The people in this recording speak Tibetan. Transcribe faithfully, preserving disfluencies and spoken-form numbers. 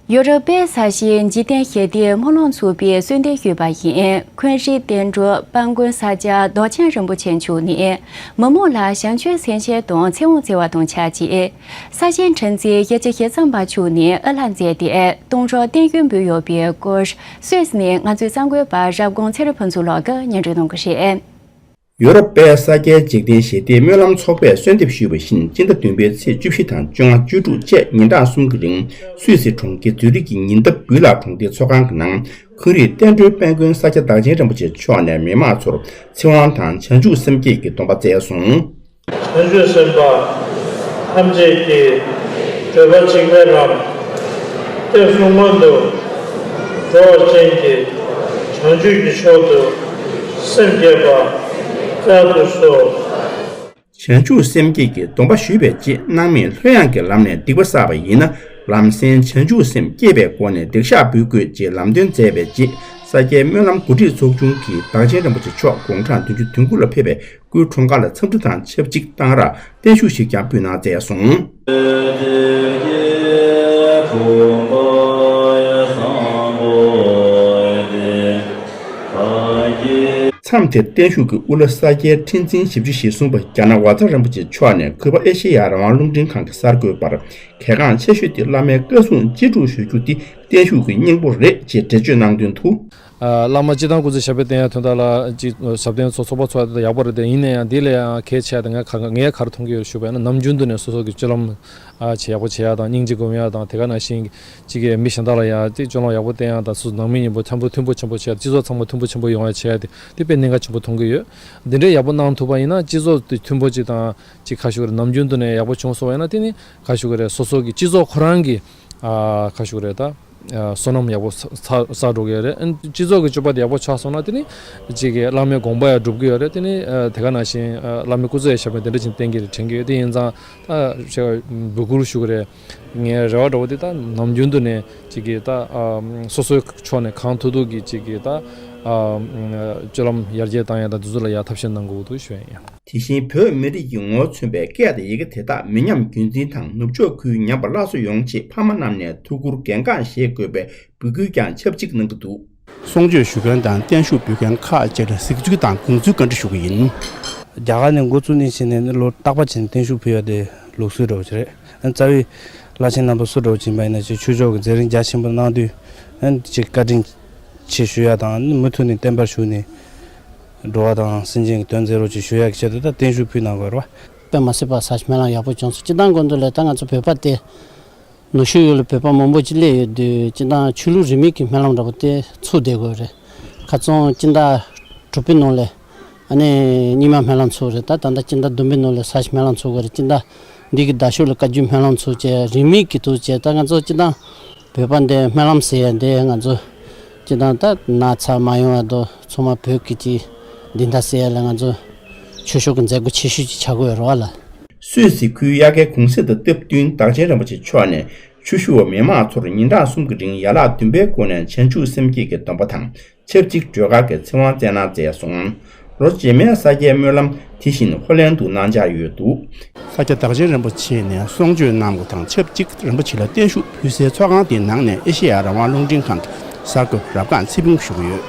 ཡོ་རོབ་པའི་ས་གཞིའི་འཇིག་རྟེན་ཞི་བདེའི་སྨོན་ལམ་ཚོགས་པའི་གསོལ་འདེབས་ཞུས་པ་ཡིན། ཁུན་རི་བསྟན་འགྲོ་དཔལ་མགོན་ས་སྐྱ་རྡོ་རྗེ་རིན་པོ་ཆེ་མཆོག་ནས་མི་མང་ལ་བྱང་ཆུབ་སེམས་བསྐྱེད་དང་ཚེ་དབང་བསྩལ་བ་དང་ཆབས་ཅིག་ས་ཆེན་ཁྲི་འཛིན་ཡེ་ཤེས་ཞིག་གཙང་པ་མཆོག་ནས་ཨ་ལྷ་མཛད་དེ་གཏོང་རོགས་བརྟན་བཞུགས་འབུལ་ཡོད་པའི་སྐོར། སུད་སི་ནས་ང་ཚོའི་གསར་འགོད་པ་རབ་དགོངས་ཚེ་རིང་ཕུན་ཚོགས་ལགས་ཀྱིས་སྙན་སྒྲོན་གནང་གི་རེད། ཡོ་རོབ་པའི་ས་སྐྱའི་འཇིག་རྟེན་ཞི་བདེའི་སྨོན་ལམ་ཚོགས་པས་གསོལ་འདེབས་ཞུས་པ་བཞིན། སྤྱི་ཟླ་བདུན་པའི་ཚེས་བཅུ་བཞི་དང་བཅོ་ལྔ་བཅུ་དྲུག་བཅས་ཉིན་གྲངས་གསུམ་གྱི་རིང་སུད་སི་གྲོང་ཁྱེར་ཛུ་རིག་གི་ཉེ་འདབས་གུ་ལག་གྲོང་སྡེའི་ཚོགས་ཁང་གི་ནང་ཁུན་རི་བསྟན་འགྲོའི་དཔལ་མགོན་ས་སྐྱ་བདག་ཆེན་རིན་པོ་ཆེ་མཆོག་ནས་མི་མང་ཚོར་ཚེ་དབང་དང་བྱང་ཆུབ་སེམས་བསྐྱེད་ཀྱི་སྡོམ་པ་བསྩལ་སོང་། བྱང་ཆུབ་སེམས་དཔའ་ཐམས་ཅད་ཀྱིས་བགྲོད་པ་འཇིགས་མེད་ལམ། སྐྱབས་གསུམ་མངོན་དུ་འགྲོ་བ་ཅན་གྱི་བྱང་ཆུབ་ཀྱི་མཆོག་ཏུ་སེམས་བསྐྱེད་པ་སྩལ་དུ་གསོལ། བྱང་ཆུབ་སེམས་བསྐྱེད་ཀྱི་སྡོམ་པ་ཞུས་པའི་རྗེས། སྣང་མེད་ལྷོད་ཡངས་ཀྱི་ལམ་ནས་སྡིག་པ་བསགས་པ་ཡིན་ན། ལམ་སེང་བྱང་ཆུབ་སེམས་བསྐྱེད་པའི་སྒོ་ནས་སྡིག་བཤགས་འབུལ་དགོས་ཅེས་ལམ་སྟོན་མཛད་པའི་རྗེས། ས་སྐྱའི་སྨོན་ལམ་གོ་སྒྲིག་ཚོགས་ཆུང་གིས་བདག་ཆེན་རིན་པོ་ཆེ་མཆོག་དགུང་གྲངས་བདུན་ཅུ་དོན་དགུ་ལ་ཕེབས་པའི་སྐུའི་འཁྲུངས་སྐར་ལ་འཚམས་འདྲི་དང་ཆབས་ཅིག་གཏང་རག་བརྟན་བཞུགས་ཤིག་ཀྱང་ཕུལ་གནང་མཛད་སོང་། མཚམས་དེར་བརྟན་བཞུགས་ཀྱི་དབུ་བླ་ས་སྐྱའི་ཁྲི་འཛིན་བཞི་བཅུ་ཞེ་གསུམ་པ་རྒྱ་ནག་ཝ་ཙ་རིན་པོ་ཆེ་མཆོག་ནས་གུས་པ་ཨེ་ཤེ་ཡ་རང་དབང་རླུང་འཕྲིན་ཁང་གི་གསར་འགོད་པར། གལ་འགངས་ཆེ་ཤོས་དེ་བླ་མའི་བཀའ་གསུང་ཅི་སྒྲུབ་ཞུ་རྒྱུ་དེ་བརྟན་བཞུགས་ཀྱི་སྙིང་པོ་རེད་ཅེས་འགྲེལ་བརྗོད་གནང་དོན་དུ། ཨ། བླ་མ་སྤྱི་བཏང་སྐུ་ཚེ་ཞབས་པད་བརྟན་ཡག་དོན་དག་ལ་ཅིག་ཞབས་བརྟན་ཚོགས་ཚོགས་པ་ཚོགས་ཡག་དེ་ཡག་པོ་རེད་དེ། ཡིན་ན་ཡང་དེ་ལས་ཡང་གལ་ཆེ་ཡག་དེ་ངས་ག་ངས་ག་རེ་མཐོང་གི་ཡོད་ཞུས་པ་ཡིན་ན། ནམ་རྒྱུན་དུ་ནས་སོ་སོ་གི་སྤྱོད་ལམ་ཨ་བྱེད་ཡག་པོ་བྱེད་ཡག་དང་། སྙིང་རྗེ་སྒོམ་ཡག་དང་། དེ་ག་ནང་བཞིན་གཅིག་གིས་མི་གཞན་དག་ལ་ཡང་དེ་སྤྱོད་ལམ་ཡག་པོ་བསྟན་ཡག་དང་། སོ་སོ་ནང་མི་མཉམ་པོ་འཆམ་པོ་མཐུན་པོ་ཆེན་པོ་བྱེད་ཡག་དེ། སྤྱི་ཚོགས་ཚང་མ་མཐུན་པོ་ཆེན་པོ་ཡོང་ཡག་བྱེད་ཡག་དེ་དེ་དཔེ་གནད་འགག་ཆེན་པོ་མཐོང་གི་ཡོད། འདི་འདྲའི་ཡག་པོ་གནང་ཐུབ་པ་ཡིན་ན། སྤྱི་ཚོགས་དེ་མཐུན་པོ་ཅིག་དང་ཅིག་ག་ཞུ་གི་རེད། ནམ་རྒྱུན་དུ་ནས་ཡག་པོ་བྱུང་སོང་བ་ཡིན་ན། དེ་ནི་ག་ཞུ་གི་རེད། སོ་སོ་གི་སྤྱི་ཚོགས་ཁོ་རང་གི་ཨ་ག་ཞུ་གི་རེད། ད་ཨ་བསོད་ནམས་ཡག་པོ་བསགས་བསགས་འགྲོ་གི་ཡོད་རེད། ཨ་ནི་སྤྱི་ཚོགས་ཀྱི་སྤྱོད་པ་དེ་ཡག་པོ་ཆགས་སོང་ན། དེ་ནི་ཅིག་གི་བླ་མའི་དགོངས་པ་ཡང་འགྲུབ་གི་ཡོད་རེད། དེ་ནི་ཨ་དེ་ག་ནང་བཞིན་ཨ་བླ་མའི་སྐུ་ཚེ་ཡང་ཞབས་པད་བརྟན་པོ་ཅིག་བརྟན་གྱི་རེད་དྲན་གྱི་ཡོད། དེ་ཡིན་ཙང་ད་ཞེ་འབོད་སྐུལ་ཞུ་གི་རེད། ངའི་རེ་བ་འདྲ་བོ་དེ་ད་ནམ་རྒྱུན་དུ་ནས་ཅིག་གི་ད་ཨ་སོ་སོའི་ཕྱོགས་ནས་གང་ཐུབ་ཐུབ་ཀྱིས་ཅིག་གི་ད་ཨ་སྤྱོད་ལམ་ཡར་རྒྱས་བཏང་ཡག་དང་དེ་ཚོ་ལ་ཡག་ཐབས་ཤེས་གནང་དགོས་འདུག་ཞུ་ཡ་ཡིན། དེ་བཞིན་བོད་མི་རིགས་ཀྱི་ངོ་བོ་མཚོན་པའི་སྐད་དང་ཡི་གེ་དེ་དག་མི་ཉམས་རྒྱུན་འཛིན་དང་ནུབ་ཕྱོགས་ཁུལ་ཉམས་པ་སླར་གསོ་ཡོང་ཆེད་ཕ་མ་རྣམས་ནས་ཐུགས་ཁུར་གལ་འགངས་བཞེས་དགོས་པའི་འབོད་སྐུལ་ཀྱང་ཆབས་ཅིག་གནང་གི་འདུག། གསུང་ཆོས་ཞུ་མཁན་དང་བརྟན་བཞུགས་འབུལ་མཁན་ཁག་ཅིག་ལ་གཟིགས་ཚུལ་དང་དགོངས་ཚུལ་བཀའ་འདྲི་ཞུ་གི་ཡིན། རྒྱ་གར་ནས་འགོ་བཙུགས་ནས་བྱས་ནས་ནི་ལོ་རྟག་པར་བྱས་ནས་བརྟན་བཞུགས་ཕུལ་ཡ་དེ་ལུགས་སྲོལ་འདྲ་བོ་ཅིག་རེད། རྩ་བའི་བླ་ཆེན་རྣམ་པ་སུ་འདྲ་བོ་ཅིག་ཡིན་པ་ཡིན་ན་ཅིག་ཆོས་ཕྱོགས་ཀྱི་མཛད་རིམ་རྒྱ་ཆེན་པོ་གནང་དུས་ཅིག་བཀའ་དྲིན་ཆེ་ཞུ་ཡ་དང་། མུ་མཐུད་ནས་བརྟན་པར་བཞུགས་ནས་འགྲོ་བ་དང་སེམས་ཅན་གྱི་དོན་མཛད་རོགས་ཅིག་ཞུ་ཡ་གི་ཆེད་དུ་ད་བརྟན་བཞུགས་ཕུལ་གནང་དགོས་རེད་བ། དཔེ་མ་སྲིད་པ་ས་ཆ་སྨོན་ལམ་ཡག་པོ་བྱུང་སོང་། སྤྱི་བཏང་དགོན་དུ་ལས་ད་ང་ཚོ་བོད་པ་དེ། ནུབ་ཕྱོགས་ཡུལ་ལ་བོད་པ་མང་པོ་ཅིག་སླེབས་ཡོད་དུས། སྤྱིར་བཏང་ཆོས་ལུགས་རིས་མེད་ཀྱི་སྨོན་ལམ་འདྲ་པོ་དེ་ཚུགས་བསྡད་དགོས་རེད། ཁ་སང་སྤྱི་ཟླ་དྲུག་པའི་ནང་ལ་ཨ་ནི་རྙིང་མ་སྨོན་ལམ་ཚུགས་རེད། ད་ད་ལྟ་སྤྱི་ཟླ་བདུན་པའི་ནང་ལ་ས་ཆ་སྨོན་ལམ་ཚུགས་དགོས་རེད། སྤྱི་ཟླ་འདི་གི་ཟླ་ཤོག་ལ་བཀའ་བརྒྱུད་སྨོན་ལམ་ཚུགས་བྱས། རིས་མེད་ཀྱི་འདུག་བྱས། ད་ང་ཚོ་སྤྱིར་བཏང་བོད་པ་འདི་སྨོན་ལམ་ཟེར་ཡ་འདི་ང་ཚོ་སྤྱིར་བཏང་ད་ན་ཚ་མ་ཡོང་བ་དང་། ཚང་མ་བོད་ཀྱི་ཅིག་བདེན་མཐའ་གསལ་ཡ་ལ་ང་ཚོ་ཆོས་ཕྱོགས་ཀྱི་མཛད་སྒོ་ཆེ་ཤོས་ཅིག་ཆགས་ཀྱི་ཡོད་རེད་བ་ལ། སུད་སི་ཁུལ་དབྱར་ཁའི་གུང་གསེང་དང་སྟབས་བསྟུན་བདག་ཆེན་རིན་པོ་ཆེ་མཆོག་ནས་ཆུ་ཤུར་བ་མི་མང་ཚོར་ཉིན་གྲངས་གསུམ་གྱི་རིང་ཡན་ལག་བདུན་པའི་སྒོ་ནས་བྱང་ཆུབ་སེམས་བསྐྱེད་ཀྱི་སྡོམ་པ་དང་ཆབས་ཅིག་སྒྲོལ་དཀར་གྱི་ཚེ་དབང་བསྩལ་གནང་མཛད་སོང་། ལོ་རྗེས་མའི་ས་སྐྱའི་སྨོན་ལམ་དེ་བཞིན་ཧོ་ལན་དུ་གནང་འཆར་ཡོད་འདུག། ས་སྐྱ་བདག་ཆེན་རིན་པོ་ཆེ་ནས་གསུང་ཆོས་གནང་བ་དང་ཆབས་ཅིག་རིན་པོ་ཆེ་ལ་བརྟན་བཞུགས་ཕུལ་སའི་ཚོགས་ཁང་དེའི་ནང་ནས་ཨེ་ཤེ་ཡ་རང་དབང་རླུང་འཕྲིན་ཁང་གི་གསར་འགོད་པ་རབ་སྒང་ཚེ་ཕུན་ཞུ་གི་ཡོད།